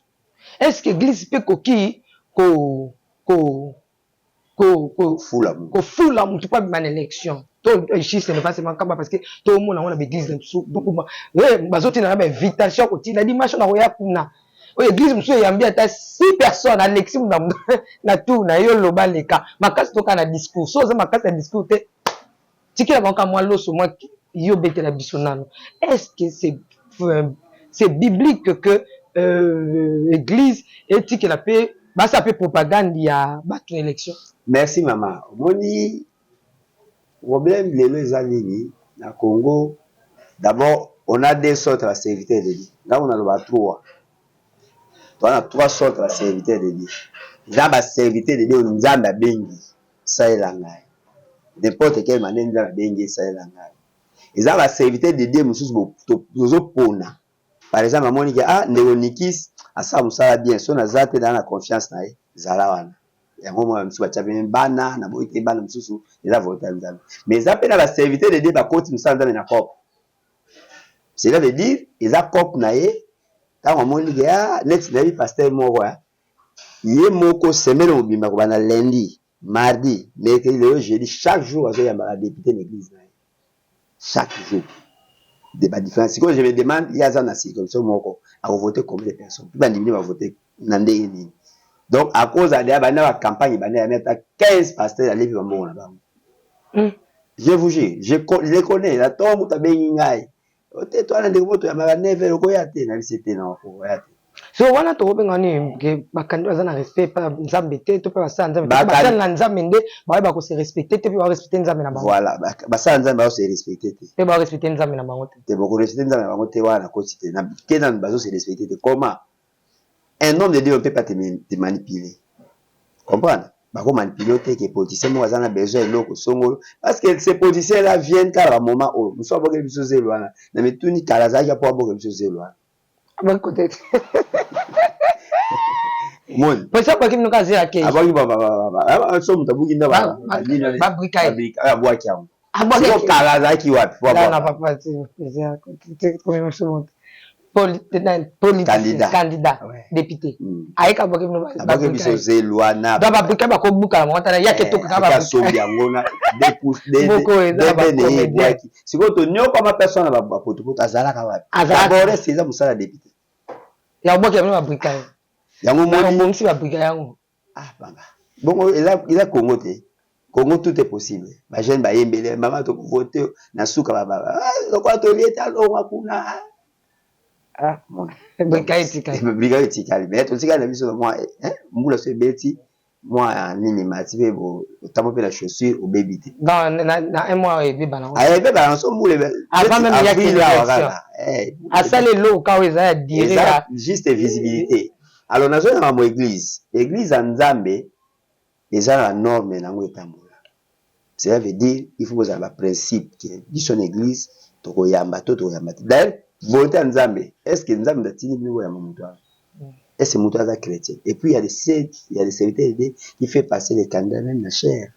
Est-ce que église mpe koki ko ko ko ko fula mutu, kofula mutu mpo abima na élection? To juste ne pas seulement Nkamba, parce que tomona yango na baeglise na biso bazotinda na bainvitation kotinda dimanche na koya kuna oyo église mosusu eyambi ata 6 personnes, alexi na tour na yo loba leka makasi toka na discours. So oza makasi na discours te, tikela bango ka mwa loso mwa yo betela biso nano. Est-ce que c'est biblique que église etikela mpe basala mpe propagande ya bato na élection? Merci mama. Omoni problème lelo eza nini na Congo? D'abord, on a deux sortes de serviteurs de Dieu. Ngango naloba trois, toza na trois sortes ya serviteurs de Dieu. Eza baserviteur de Dieu oyo Nzambe abengi salela ngai n'importe quelle manière. Nzambe abengi esalela ngai. Eza baserviteur de Dieu mosusu tozopona. Par exemple, amoni ke ah, ndeko Nikis asala mosala bien, so naza te naa na confiance na ye, zala wana. Yango mwana mosusu batya pene bana na boyi te, bana mosusu eza volonté ya Nzambe. Mais eza mpe na baserviteur de Dieu bakoti mosala Nzambe na cope. Cela veut dire eza cope na ye. Ntango amoni ke ah, neti nayebi pasteur moko ye moko semaine mobimba kobanda lundi, mardi, mercredi, lelo jeudi, chaque jour azoyambaka député na église na ye, chaque jour de badifférence. Sikoyo je me demande, ye aza na circonscription moko, akovote combien de personnes? Mpe bandimi bavote na ndenge nini? Donc à cause ya banda bacampagne banda yami ata 15 pasteur alebi bambongo na bango. Je vous jure, je les connais. Na ntongo moto abengi ngai ote to wana ndeko moto yambaka 9 okoya te, nabisi te na okoya te. So wana tokobenga nini? Ke bakandi baza na respect epa Nzambe te to mpe basala Nzambe te? Basala na Nzambe nde bayeba kose respecte te mpe barespecte Nzambe na bango. Voilà, basala Nzambe bazose respecte te. Mpe barespecte Nzambe na bango te. Te, bokorespecte Nzambe na bango te. Wana nakoti te te nanu bazose respecte te. Comment un homme de Dieu ne peut pas te manipuler? Comprendre, bakomanipuler te ke politicien moko aza na besoin eloko songolo, parce que ces politiciens là viennent kaka bamoment oyo mosu abokeli biso zelo wana. Na mituni kala azalaki mpo abokeli biso zelo wana. Abaki te. Moni. Posa abaki bino kaka zela ke. Abaki so moto abuki nda. Babrika ye. Abwaki yango. Siko kala azalaki wapi? Na papa Candidat. Candidat député ayeka abwaki bino. Abwaki biso zelo wana. Donc babrika bakobukala bango tala yake toka kaka. Asombi yango na Moko eza na debene ye ebwaki. Sikoyo tonyokama personne na bapotopoto azalaka wapi? D'abord ese eza mosala ya député ya kobwakela bino babrika ye. Yango moni. Obongisi babrika yango. Ah baba, bongo eza Congo te. Congo, tout est possible. Bajeune bayembele mama tokovote na suka lokola tolie te alongwa kuna. Ah, brika etikali. Brika etikali, mais totikali na biso na mwa mbula so ebeti mwa nini mati mpe otambo mpe na chaussure obebi te. Na un mois ebeba nango. Ebeba nango so mbula. Avant même ya avril awa kaka. Asali eloko kaka oyo eza ya dire. Eza juste visibilité. Alors nazoyamba mo église, église ya Nzambe eza na norme nango etambola. Cela veut dire il faut bozala baprincipe ke biso na église tokoyamba to tokoyamba te. D'ailleurs, volonté ya Nzambe, est ce que Nzambe atindi bino boyamba moto wana? Est ce que moto aza chrétien? Et puis il y a des serviteurs de Dieu qui fait passer les candidats même na chaire.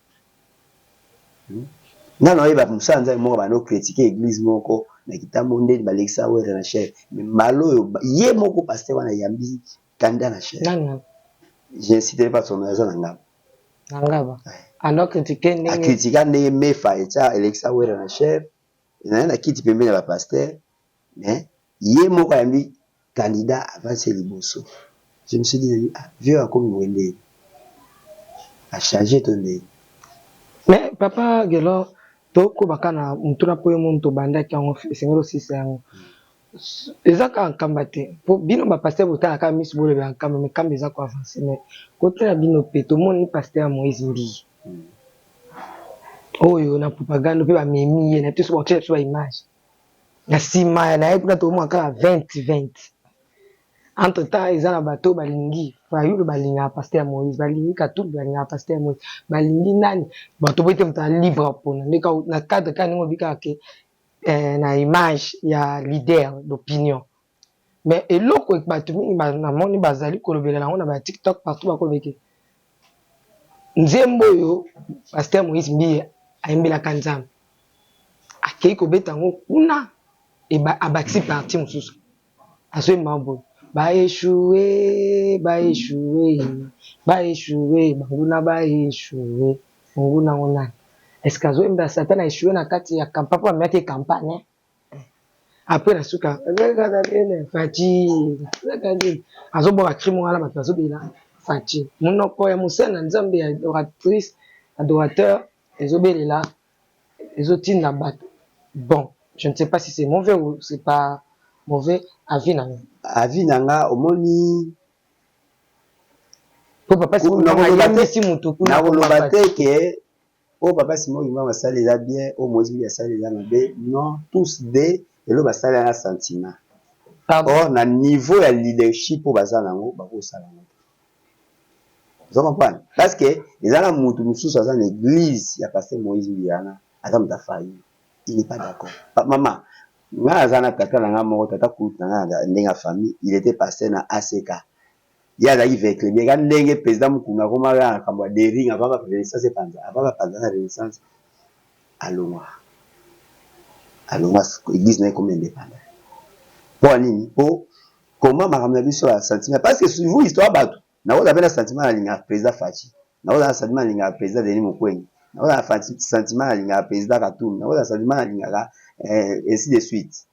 Nga na oyeba mosala Nzambe moko bando critiquer église moko na kitambo ndeni balekisa were na chaire, mais mbala oyo ye moko pasteur wana ayambi candidat na chaire. Nani? Je ne citerai pas son nom, aza na ngaba. Na ngaba. Ando critique ndenge Akritika ndenge mefa etya elekisa Wera na chaire naye na kiti pembeni ya bapasteur, mais ye moko ayambi candidat avance liboso. Je me suis dit: ah, vieux akomi boye ndeni, achange to ndeni? Mais papa Gelor, tokobaka na mutuna mpo yo mono tobandaki yango, esengeli osisa yango. Eza kaka Nkamba te, po bino bapasteur botalaka miso, bolobela Nkamba, mais Nkamba eza koavance. Mais kotala bino mpe, tomoni pasteur Moïse Mbiye oyo na propagande mpe bamemi ye na biso, baotiela biso baimage na nsima na ye kuna, tomona kaka 20 20. Entre temps eza na bato balingi Fayulu, balingaka pasteur Moïse, balingi Katumbi, balingaka pasteur Moïse, balingi nani. Bato boye te, moto alibre mpona nde na cadre kaka ndenge olobi kaka ke na image ya leader d'opinion. Mais eloko bato mingi namoni bazali kolobela yango na ba TikTok partout, bakolobeke nzembo oyo pasteur Moïse Mbiye ayembelaka Nzambe, akei kobeta yango kuna, abakisi partie mosusu, azoyemba boye: baéchoué, baéchoué, baéchoué, banguna baéchoué. Monguna yango nani? Est ce que azoyembela Satan aéchoué na kati ya campagne, mpo amemaki campagne? Après na suka Fatshi azobwaka crime wana, bato bazobela Fatshi. Monoko ya mosala na Nzambe ya adoratrice, adorateur, ezobelela, ezotinda bato. Bon, je ne sais pas si c'est mauvais ou c'est pas mauvais. Avis na nga? Avis na nga, omoni, po papa ayambisi motu kuna. Nakoloba te ke oyo papa Simon Kimbangu asali eza bien, oyo Moïse Mbiye asali eza mabe. Non, tous deux eloko basali na sentiment. Or na niveau ya leadership oyo baza nango, bakosala yango te. Oza comprendre? Parce que eza na mutu mosusu aza na église ya pasteur Moïse Mbiye wana, aza moto afayi, il n'est pas d'accord. Mama ngai aza na tata na ngai moko, tata kulutu na ngai ndenge ya famille, il était pasteur na ACK. Ye azalaki veclemi eka ndenge président Mokuna akomaka na makambo ya Daring avant ba Renaissance epanza, avant bapanza na Renaissance, alongwa, alongwa église na ye, ekomi indépendant. Mpo ya nini? Mpo koma makambo na biso ya sentiment. Parce que suivant histoire, bato nakozala mpe na sentiment nalingaka président Fatshi, nakozala na sentiment nalingaka président Denis Mukwege, nakozala na sentiment nalingaka président Katumbi, nakozala na sentiment nalingaka ainsi de suite.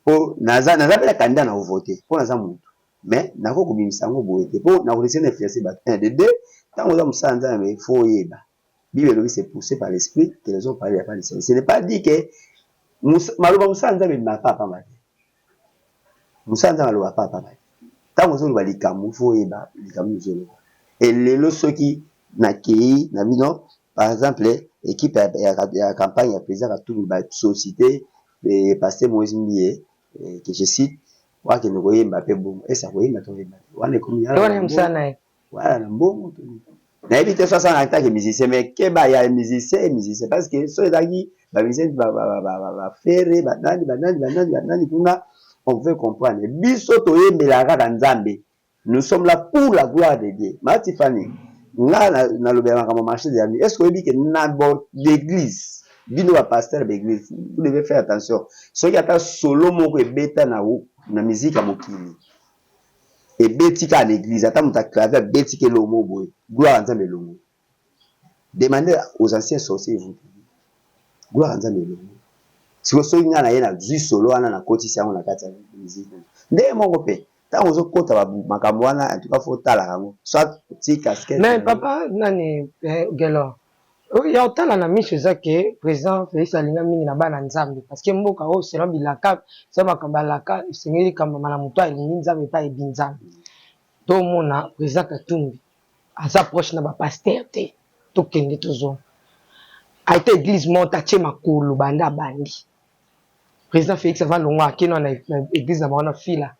Mpo naza mpe na candidat na kovote, mpo naza motu, mais nakoki kobimisa yango boye te, mpo nakolese na influence bato. Un de deux, ntango oza mosala Nzambe, faut oyeba Bible elobi: c'est poussé par l'esprit que les hommes parlent, pas le Seigneur. Ce n'est pas dit que maloba mosala Nzambe ebimaka pa pamba te. Mosala Nzambe aloba pa pamba te. Ntango ozoloba likambo, faut oyeba likambo ozoloba. Elelo soki nakei na bino, par exemple équipe ya campagne ya président Katumbi basollicité pasteur Moïse Mbiye, que je cite, wakende koyemba mpe bongo ese akoyemba to oyemba te, wana ekomi wana mosala na ye. Wana na mbongo nayebi te. So asala en tant que musicien, mais keba ya musicien e musicien, parce que so ezalaki bamusicien bafere, banani banani banani banani kuna, on pouvait comprendre. Biso toyembelaka kaka Nzambe, nous sommes là pour la gloire de Dieu. Ma Tiffany, nga nalobela makambo marché de la nuit. Est ce que oyebi ke na l'église, bino bapasteur baeglise, vous devez faire attention? Soki ata solo moko ebeta na musique ya mokili, ebeti kaka na église, ata moto aclavier abeti ke elongo moko boye, gloire ya Nzambe elongo. Demandez aux anciens sorciers, vous, gloire ya Nzambe elongo. Sikoyo soki ngai na ye nazwi solo wana, nakotisi yango na kati ya musique ndenge moko mpe, ntango ozokota makambo wana, en tout cas faut otalaka yango, soit oti casquette. Mais papa nani, Gelor, ya otala na miso eza ke président Félix alinga mingi na bana Nzambe, parce que mboka oyo, selon bilaka, selon makambo alaka, esengeli kambama na moto alingi Nzambe epai ayebi Nzambe. Tomona président Katumbi aza proche na bapasteur te. Tokende tozonga ate église monte atie makolo banda abandi. Président Félix ava longwa, akende na église na bango na fila,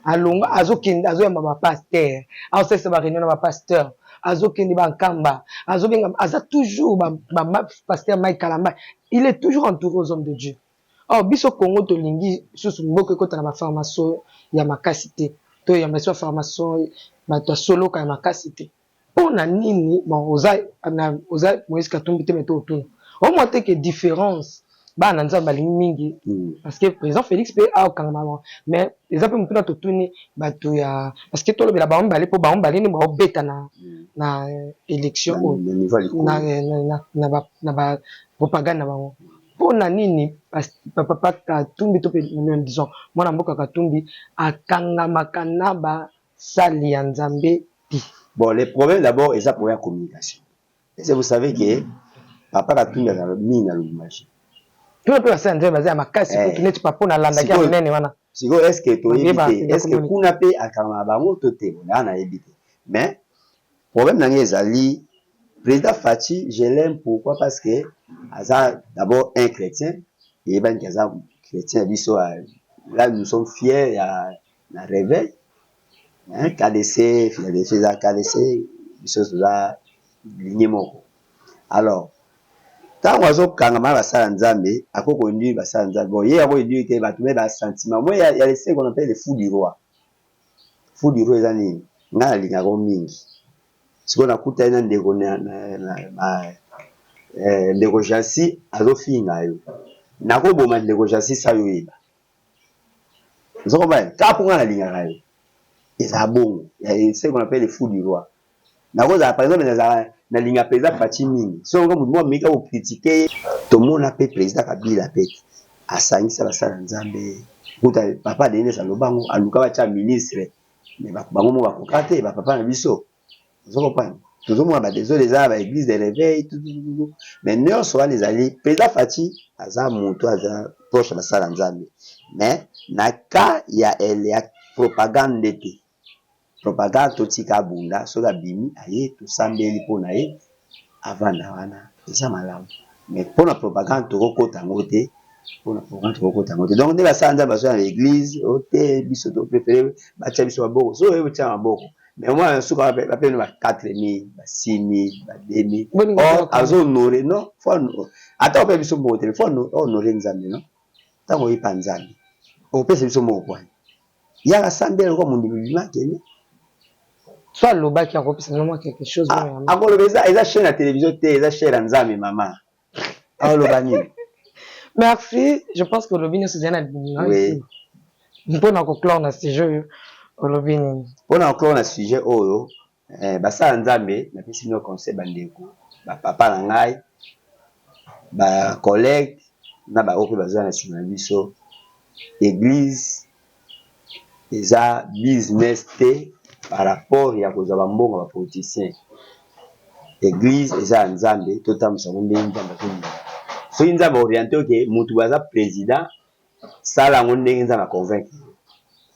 alonga, azokende, azoyamba bapasteur, azosalisa baréunion na bapasteur, azokende bankamba, azobenga, aza toujours pasteur Mike Kalamba, il est toujours entouré aux hommes de Dieu. Or biso Congo tolingi susu mboka ekota na baformation ya makasi te, toyamba biso baformation bato ya soloka ya makasi te. Mpo na nini? Bon, oza na oza Moïse Katumbi te, mais totuna omwa te ke différence Bana Nzambe balingi mingi parce que président Félix mpe akokangama bango, mais eza mpe motuna totuni bato ya, parce que tolobela bango mibale mpo bango mibale nde baobeta na élection oyo na bapropagande na bango. Mpo na nini papa Katumbi to mpe, disons, mwana mboka Katumbi akangamaka na basali ya Nzambe te? Bon, le problème d'abord eza problème ya communication. Est-ce que vous savez que papa Katumbi azala mingi na Lubumbashi? Tuna mpe basali ya Nzambe baza ya makasi kutu neti papa nalandaki ya monene wana. Sikoyo, est ce que toyebi te est ce que kuna mpe akangama na bango to te? Naa nayebi te, mais problème na ngai ezali président Fatshi. Je l'aime, pourquoi? Parce que aza d'abord un chrétien, eyebani aza chrétien ya biso. Là, nous sommes fiers ya na réveil, hein, KDC Philadelphie, eza KDC, biso toza ligne moko. Alors ntango azokangama na basala Nzambe, akoki koinduire basala Nzambe. Bon, ye akoinduire te bato, me basentiment moi ya ce qu'on appelle le fou du roi. Fou du roi eza nini? Ngai nalingaka mingi. Sikoyo nakutani na ndeko ndeko Jansi, azofinga yo, nakoboma ndeko Jansi sa yo oyeba ozokomba kaka mpo ngai nalingaka yo. Eza bongo, ce qu'on appelle le fou du roi. Nakozala, par exemple, nazala nalinga président Fatshi mingi. Soki motu moko ameki kocritiquer ye, tomona mpe président Kabila mpe asangisa basala Nzambe. Kuta papa Denis alobango, aluka batya ministre, mais bango mo bakoka te. Bapapa na biso, ozocomprendre, tozomona badésordre eza na baéglise de réveil tutututu, mais nyonso wana ezali président Fatshi aza moto aza proche ya basala Nzambe, mais na cas ya propagande te. Propagande, totika abunda. Soki abimi, aye, tosambeli mpo na ye, avanda wana, eza malamu. Mais mpona propagande, tokokota yango te. Mpona propagande, tokokota yango te. Donc nde basala Nzambe bazoya na église o te, biso topréféré batia biso maboko. So oyebi otia maboko, mais omwana suka bapene ba 4000, ba 6000, ba 2000, or azohonore. Non, faut ata opesa biso mbongo te, faut honore Nzambe. Non, ntango oyepa Nzambe, okopesa biso mbongo kwani yaka sambela lokola mondimi, bima, kende. So alobaki akopesa bino mwa quelque chose. Akoloba eza chaîne ya télévision te, eza chaîne ya Nzambe. Mama aloba nini? Merci, je pense que olobi nyonso ezali na libumu. Mpona koclore na sujet oyo, olobi nini? Mpona koclore na sujet oyo, basala Nzambe, napesi bino conseil, bandeko, bapapa na ngai, bacollègue na baoyo mpe bazwa na nsima na biso: église eza business te par rapport ya kozwa bambongo ya bapoliticien. Église eza ya Nzambe, totambwisa yango ndenge Nzambe azolinga. Soki Nzambe oriente oke motu aza président, sala yango ndenge Nzambe aconvaincre.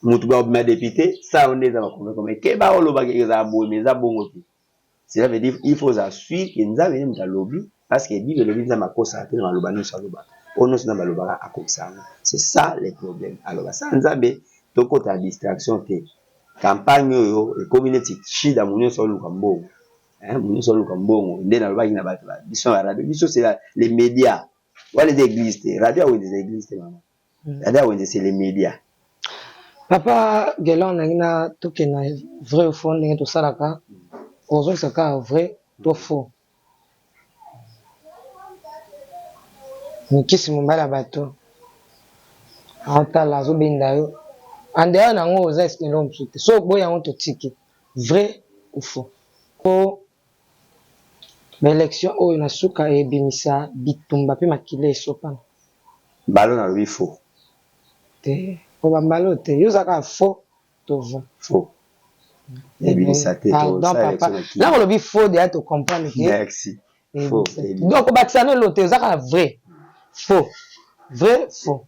Motu bakobima député, sala yango ndenge Nzambe aconvaincre. Mais keba, olobaka ezala boye, mais eza bongo te. Cela veut dire il faut ozala sûr ke Nzambe nde moto alobi, parce que Bible elobi Nzambe akosaka te na maloba nyonso alobaka. Oyo nyonso Nzambe alobaka, akokisa yango. C'est ça le problème. Alors basala Nzambe, tokota na distraction te. Campagne oyo ekomi neti shida, mo nyonso oluka mbongo, mo nyonso oluka mbongo. Nde nalobaki na bato biso na radio, biso c'est les médias. Wana eza église te, radio ya Wenze eza église te, mama. Radio ya Wenze, c'est les médias. Papa Gelon, nangi na tokende na vrai ou faux. Ndenge tosalaka, ozongisa kaka vrai to faux. Mikisi mobali ya bato aotala, azobenda yo andeya nango, oza eloko mosusu te. So oboyi yango, totiki. Vrai ou faux po baélection oyo na suka ebimisa bitumba mpe makila esopana? Mbalo nalobi faux. Te, po bambalo te, yo oza kaka faux to vrai. Faux, ebimisa te. Pardon papa, ntango olobi faux, deya tocomprendre ke Merci, faux. Donc obakisa no elo te, oza kaka vrai, faux, vrai, faux.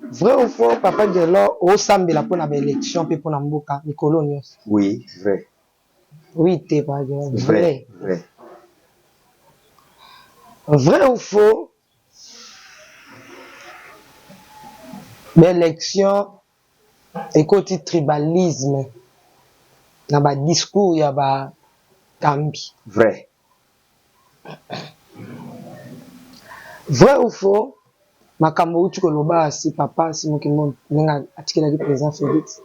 Vrai ou faux, papa Gelo osambela mpona baélection mpe mpona mboka mikolo nyonso? Oui, vrai. Oui te, papa Gelo. Vrai, vrai. Vrai ou faux, baélection ekoti tribalisme na badiscours ya bakambi? Vrai. Vrai ou faux, makambo outi koloba asi papa Simoki ndenge atikelaki président Félix,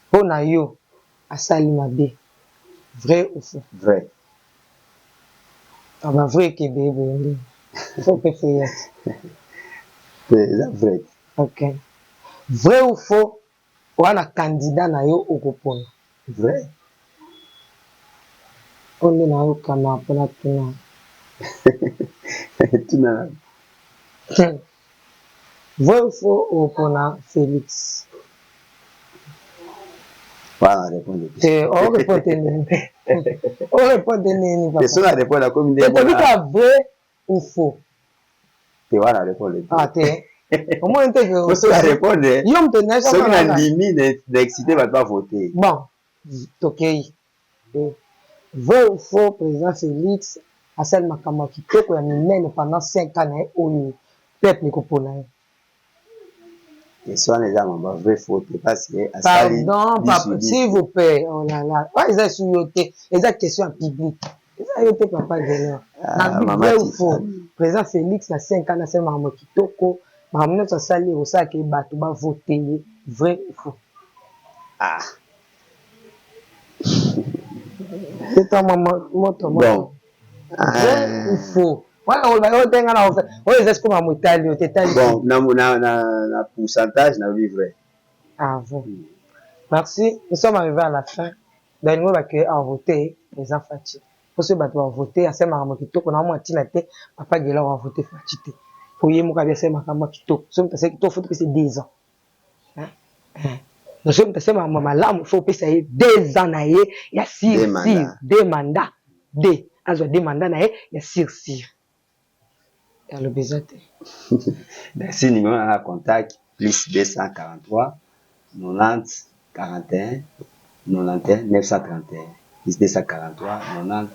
mpo na yo asali mabe, vrai ou faux? Vrai. Bavrai ekebe boye nde. Faux pe faux Te eza vrai. Ok. Vrai ou faux wana candidat na yo okopona? Vrai. Oyo nde nayokana po natuna. Tuna nanu. Vrai ou faux okopona Felix? Wana répondre te. Te o répondre te nini? O répondre nini papa? Te soki na répondre akomi nde. Te tobi kaka vrai ou faux. Te wana répondre te. Ah te. Omoni te que soki na répondre. Yo moto na soki na ndimi na excité bato ba voter. Bon, tokei. Vrai ou faux président Félix asali makambo ya kitoko ya minene pendant 5 ans na ye oyo peuple ekopona ye. Question wana eza mamba vrai faux te parce que asali Pardon papa s'il vous plaît oh là là oyo eza esu yo te eza question ya public eza yo te papa Guelor ah, na vrai ou faux président Félix na 5 ans asali makambo kitoko makambo nyonso asali ekosalaka ye bato bavote ye vrai ou faux ah c'est moto bon vrai ou faux wana oloba yo te nga na oyo eza sikoyo makambo etali yo te etali bon na, na, na, na pourcentage nalobi vrai ah vrai merci nous sommes arrivés à la fin balingo bakeye a vote eza Fatshi po soki bato bavote asali makambo kitoko na mwa ntina te papa Guelor avote Fatshi te po ye moko abi asali makambo ya kitoko soki moto asali kitoko faut topesa 2 ans donc soki moto asali makambo malamu faut opesa ye 2 ans na ye ya sur sur deux mandats deux azwa deux mandats na ye ya sur sur aloba eza te. Merci numéro na nga contact plus 243 90 41 91 931 plus 243 90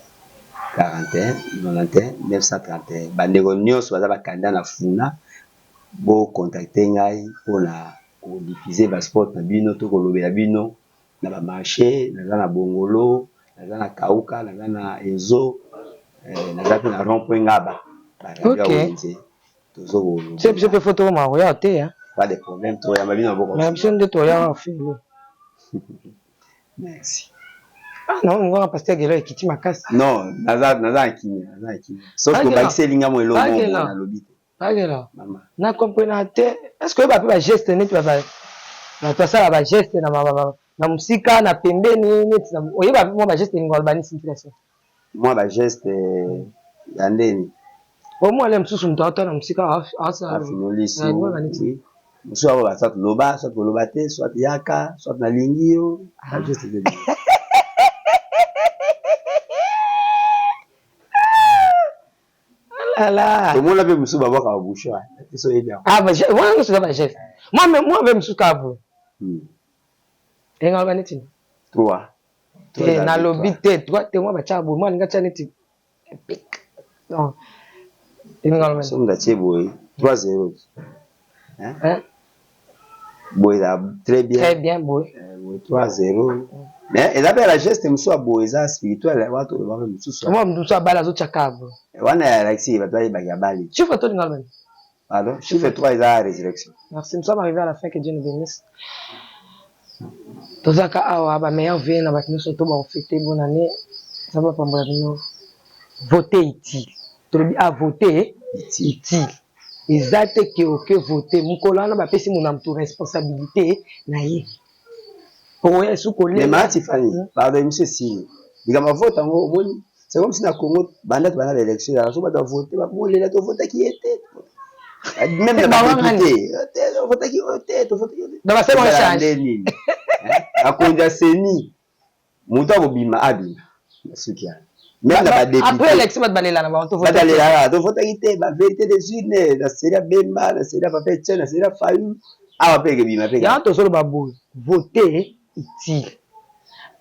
41 91 931 bandeko nyonso baza ba candidat na funa Bo contacter ngai pona ko diffuser ba spot na bino to kolobela bino na ba marche naza na bongolo naza na kauka naza na ezo naza pe na rond point ngaba ba radio ya wenze tozo kolobela biso pe faut tokoma koya te pas de problème toyamba bino maboko mais biso nde toya ofele merci ah non ngona pasteur Guelor ekiti makasi non naza naza na kimia naza na kimia sauf que obakiseli nga mwa eloko moko nalobi te Pagela, na comprena te. Est-ce que oyeba pe ba geste neti ba bato basala ba geste na na mosika na pembeni neti na oyeba pe mwa ba geste elingi koloba nini signification? Mwa ba geste ya ndeni? Omwa le mosusu moto aotala na mosika asala afinoli lisu oui mosusu akoba soit loba soit koloba te soit yaka soit nalingi yo ba geste eza ebele. Alala. Tomona pe mosusu babwaka ba bouchon biso oyebi yango. Ah ba wana nyonso eza ba geste. Moi mais moi mpe mosusu kaka boye. Elinga loba neti nini? 3. Te nalobi te 3 te moi batiaka boye moi alinga atia neti pic. Donc elinga loba nini? Soki moto atie boye 3 0. Hein? Boye eza très bien. Très bien boye. Boye 3 0. Mais eza pe la geste mosusu ya boye eza spirituel wana toloba pe mosusu. Mwa mosusu abali azotia kaka boye. Wana elakisi bato bayebaki abali. Chiffre tolinga loba nini? Pardon? Chiffre 3 eza résurrection. Merci. Nous sommes arrivés à la fin. Que Dieu nous bénisse. Tozaka awa ba meilleurs vœux na bato nyonso to bakofete bonne année. Nzambe apambola bino. Voter utile. Tolobi a voter utile. Eza te ke oke voter mokolo wana bapesi mona moto responsabilité na ye. Okoya lisusu kolela. Mais ma Tiffany, pardon émission esili. Likambo ya vote yango omoni c'est comme si na Congo banda tobanda ba élection ezalaka soki bato bavote bakolela tovotaki ye te. Même na ba député tovotaki oyo te tovotaki oyo te. Donc basali bango Ezalaka change. nde nini? Bakonzi ya CENI moto akobima abima na suki wana. Même na ba Après député élection bato balela na bango tovote bato te. alelaka tovotaki te ba vérité des urnes na série ya Bemba na série ya Papa Etienne na série ya Fayulu awa mpe ekebima mpe Yango kaka. tozoloba boye voter utile.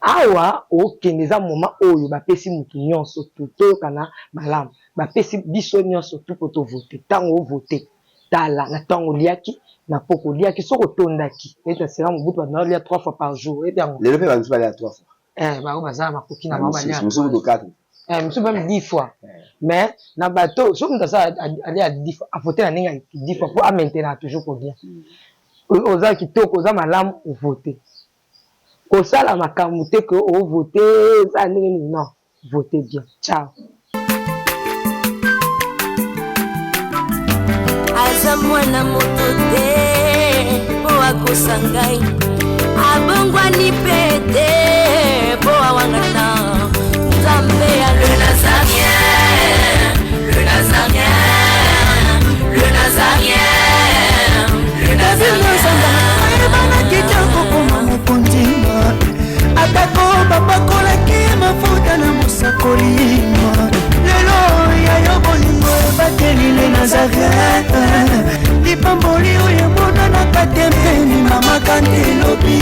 Awa okende eza moment oyo bapesi mutu nyonso tout toyokana malamu bapesi biso nyonso tout po to voter tango o voter tala na tango oliaki na poko oliaki soki otondaki neti na sera mobutu bato balia 3 fois par jour oyebi yango Lelo mpe bato balia 3 fois. Eh bango baza na makoki na bango balia Mosusu kutu 4. Eh mosusu meme 10 fois mais na bato soki moto asala alia 10 fois avote na ndenge ya 10 fois po a maintenir toujours kolia oza kitoko oza malamu ovote kosala makambo te que o vote eza ndenge nini non vote bien ciao. Aza mwana moto te mpo akosa ngai, abongwani mpe te mpo awangana. Nzambe ya le Nazarien, le Nazarien, le Nazarien, le David Nazamba Nazarien. Ayebanaki te kokoma mokonzi, atako bapakolaki mafuta na mosakoli. Lelo ya yo bolingo ebateli le Nazareth, lipamboli oyo emonanaka te mpeni mama kantelobi.